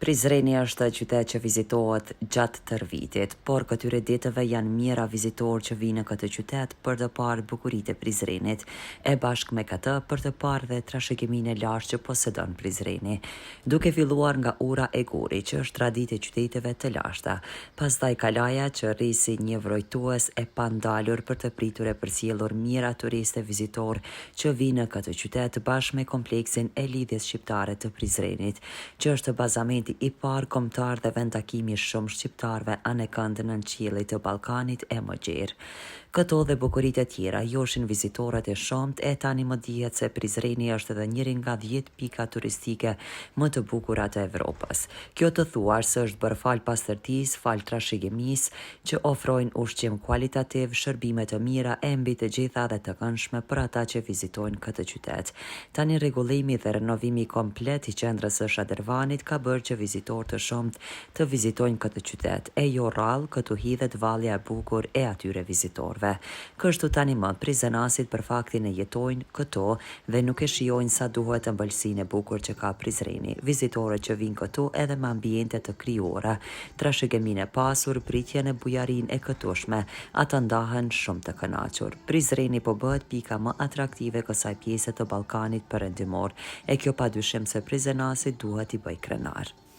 Prizreni është qytet që vizitohet gjatë tërë vitit, por këtyre ditëve janë mijëra vizitorë që vijnë në këtë qytet për të parë bukuritë e Prizrenit, e bashkë me këtë për të parë dhe trashëgiminë e lashtë që posedon Prizreni. Duke filluar nga Ura e Gurit, që është traditë e qyteteve të lashta, pastaj Kalaja që rri si një vrojtues e pandalur për të pritur e përcjellur mijëra turistë e vizitorë që vijnë në këtë qytet bashkë me kompleksin e Lidhjes Shqiptare të Prizrenit, që është bazamenti i parë kombëtar dhe vendtakimi i shumë shqiptarëve anekënd nënqiellit të Ballkanit e më gjerë. Këto dhe bukuritë e tjera joshin vizitorët e shumtë e tani më dihet se Prizreni është edhe njëri nga dhjetë pika turistike më të bukura të Evropës. Kjo të thuash se është bërë falë pastërtisë, falë trashëgimisë, që ofrojnë ushqim kualitativ, shërbime të mira e mbi të gjitha dhe të këndshme për ata që vizitojnë këtë qytet. Tani rregullimi dhe renovimi komplet i qendrës së Shadërvanit ka bërë që vizitorë të shumtë të vizitojnë këtë qytet, e jo rrallë këtu hidhet vallja e bukur e atyre vizitorëve. Kështu tani më prizrenasit për faktin e jetojnë këtu dhe nuk e shijojnë sa duhet ëmbëlsinë e bukur që ka Prizreni. Vizitorët që vijnë këtu edhe me ambiente të krijuara, trashëgiminë e pasur, pritjen e bujarinë e këtushme, ata ndahen shumë të kënaqur. Prizreni po bëhet pika më atraktive e kësaj pjese të Ballkanit Perëndimor, e kjo padyshim se prizrenasit duhet t'i bëjë krenarë.